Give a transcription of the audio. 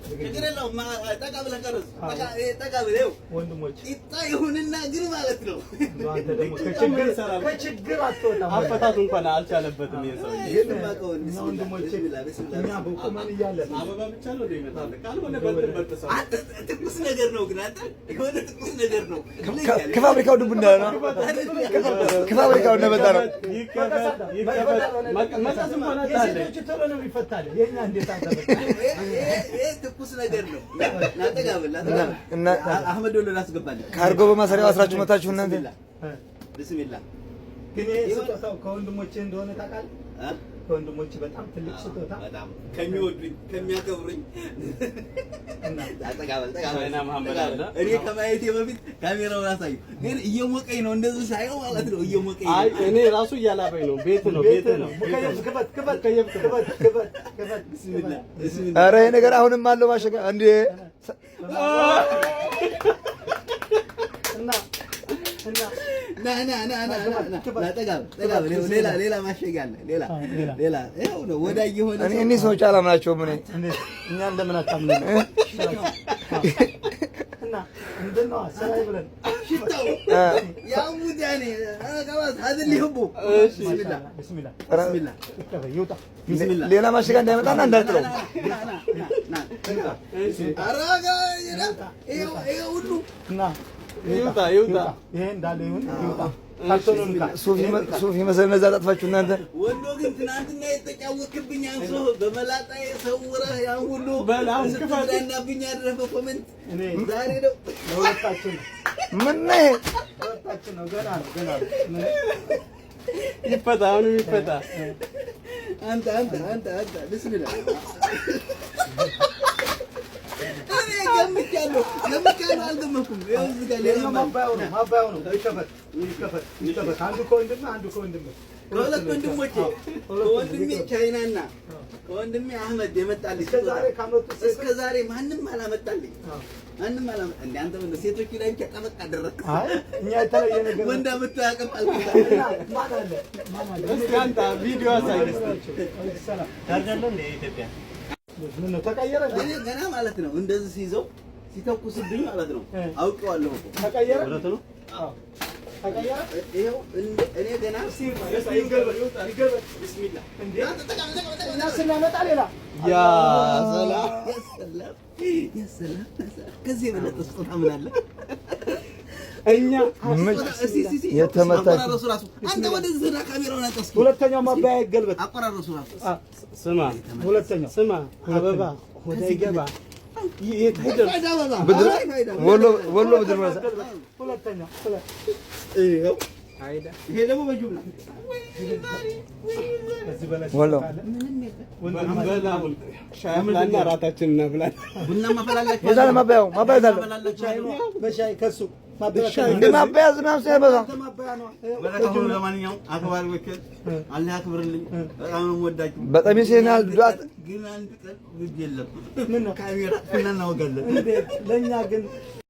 ችግር የለውም። ጠጋ ብለህ ቀርጽ። ጠጋ ብለህ ይኸው። ወንድሞች ቂጣ ይሁንና ግን ማለት ነው። አንተ ደግሞ ከችግር አትወጣም። አፈታቱ እንኳን አልቻለበትም ይሄ ሰውዬ። ግን እኛ ወንድሞቼ እኛ በቁመን እያለን አበባ ብቻ ነው ይመጣል። ካልሆነ በእንትን በጥሰው። አንተ ትኩስ ነገር ነው ግን አንተ የሆነ ትኩስ ነገር ነው። ከፋብሪካው ድቡ እንዳለ ነው። ከፋብሪካው እንደመጣ ነው። ይከፈት ይከፈት። መቀስ እንኳን አታለ። የሴቶቹ ቶሎ ነው የሚፈታል። የኛ እንዴት አንተ ይሄ ትኩስ ነገር ነው። ና ጠጋ በል፣ ና ጠጋ በል። እና አህመድ ወሎ ላስገባልህ። ካርጎ በማሰሪያው አስራችሁ መታችሁ እናንተ። ብስሚላህ። ግን ይሄ ስጦታው ከወንድሞቼ እንደሆነ ታውቃለህ። እ? ከወንድሞቼ በጣም ትልቅ ስጦታ። በጣም ከሚወዱኝ፣ ከሚያከብሩኝ። እና ጠጋ በል፣ ጠጋ በል። ቻይና መሐመድ ጠጋ በል። አለ። እኔ ከማየቴ በፊት ካሜራውን አሳዩ። ግን እየሞቀኝ ነው፣ እንደዚህ ሳየው ማለት ነው፣ እየሞቀኝ አይ ነው። እኔ ራሱ እያላበኝ ነው። ቤት ነው፣ ቤት ነው። مكيف ክፈት፣ ክፈት፣ ክፈት፣ ክፈት፣ ክፈት። ብስሚላህ፣ ብስሚላህ። ኧረ ይሄ ነገር አሁንም አለው ማሸጋ እንዴ! እና እና ና ና ና ና ና ና ና፣ ጠጋ በል፣ ጠጋ በል። ይኸው ሌላ ሌላ ማሸጊያ አለ። ሌላ ሌላ ይኸው ነው ወዳጅ የሆነ እኔ ሰው። እኒህ ሰዎች አላምናቸውም እኔ። እንዴት እኛ እንደምን አታምነን? እና ምንድን ነው ስራዬ ብለን ሽታው يا يعني خلاص هذا اللي يحبه. ብስሚላህ። ብስሚላህ። ብስሚላህ። ይከፈት፣ ይውጣ። ብስሚላህ። ሌላ ማሸጋ እንዳይመጣና እንዳልጥለው። ና ና ና ና፣ ኧረ ይኸው ሁሉ። እና ይውጣ፣ ይውጣ። ይሄ እንዳለ ይሁን፣ ይውጣ። ካርቶኑን እንካ። ሱፍ ይመስል እነዛ ጣጥፋችሁ እናንተ። ወሎ ግን ትናንትና የተጫወትክብኝ አንሶ በመላጣ የሰውረህ ያን ሁሉ በል አሁን ክፈት። ስትዝናናብኝ ያደረገ comment እኔ ዛሬ ነው። ለሁለታችን ነው። ምን ነው ይሄ? ለሁለታችን ነው። ገና ነው፣ ገና ነው። ይፈታ፣ አሁንም ይፈታ። አንተ አንተ አንተ አንተ፣ ብስሚላህ። እኔ ገምቻለሁ፣ ገምቻለሁ፣ አልገመትኩም። ይኸው እዚህ ጋር ሌላ ይሄኛው ማባያው ነው፣ ማባያው ነው። ይከፈት፣ ይከፈት፣ ይከፈት። አንዱ ከወንድምህ፣ አንዱ ከወንድምህ። ከሁለት ወንድሞቼ፣ ከወንድሜ ቻይናና ከወንድሜ አህመድ የመጣልኝ እስከ ዛሬ ካመጡት ሴቶች እስከ ዛሬ ማንም አላመጣልኝ። ማንም አላመጣ። እንደ አንተ ምን ሴቶች ላይ ብቻ ጠበቅ አደረግክ? አይ እኛ የተለየ ነገር ወንድ አመጣ ያውቅም አልኩት። እና ማን አለ? ማን አለ? እስቲ አንተ ቪዲዮ አሳይ እስቲ። ሰላም። ቻርጅ አለው እንደ ኢትዮጵያ? ምን ነው ተቀየረ? እኔ ገና ማለት ነው እንደዚህ ሲይዘው ሲተኩስብኝ ማለት ነው አውቄዋለሁ እኮ። ተቀየረ? እውነት ነው። አዎ ተቀየረ። ይኸው እኔ ገና ይገልበጥ፣ ይገልበጥ። ብስሚላህ። እንዴ አንተ ጠጋ በል፣ ጠጋ በል፣ ጠጋ እኛ በል። ስናመጣ ሌላ። ያ ሰላም። ያ ሰላም፣ ያ ሰላም! ከዚህ የበለጠ ስጦታ ምን አለ? እኛ እስቲ እስቲ እስቲ የተመታች አቆራረሱ ራሱ፣ አንተ ወደዚህ ና፣ ካሜራውን አንተ እስኪ። ሁለተኛው ማባያ ይገልበጥ። አቆራረሱ ራሱ። ስማ። ሁለተኛው። ስማ፣ አበባ ሆዳ ይገባ የት አይደርስ። ፋይዳ አበባ ብድር ፋይዳ። ወሎ ወሎ ብድር መሳ ሁለተኛው። ይኸው ይሄ ደግሞ በጁምላ። ከዚህ በላይ ወሎ ካለ በል አሁን ሻይ አፍላና እራታችንን እናብላለን። ቡና ማፈላላችሁ። የዛለ ማባያው ማባያ የት አለ? ሻይ ነው፣ በሻይ ከሱ ማባያ። እንደ ማባያ ዝናብ ሲያበዛ። ማባያ ነው። በረካ ሁኑ። ለማንኛውም አክባሪ ወኪል አላህ ያክብርልኝ። በጣም ነው የምወዳችሁ። በጣም ይሴናል ዱዓት። ግን አንድ ቀን ግድ የለም ምን ነው? ካሜራ እናወጋለን። እንዴት ለእኛ ግን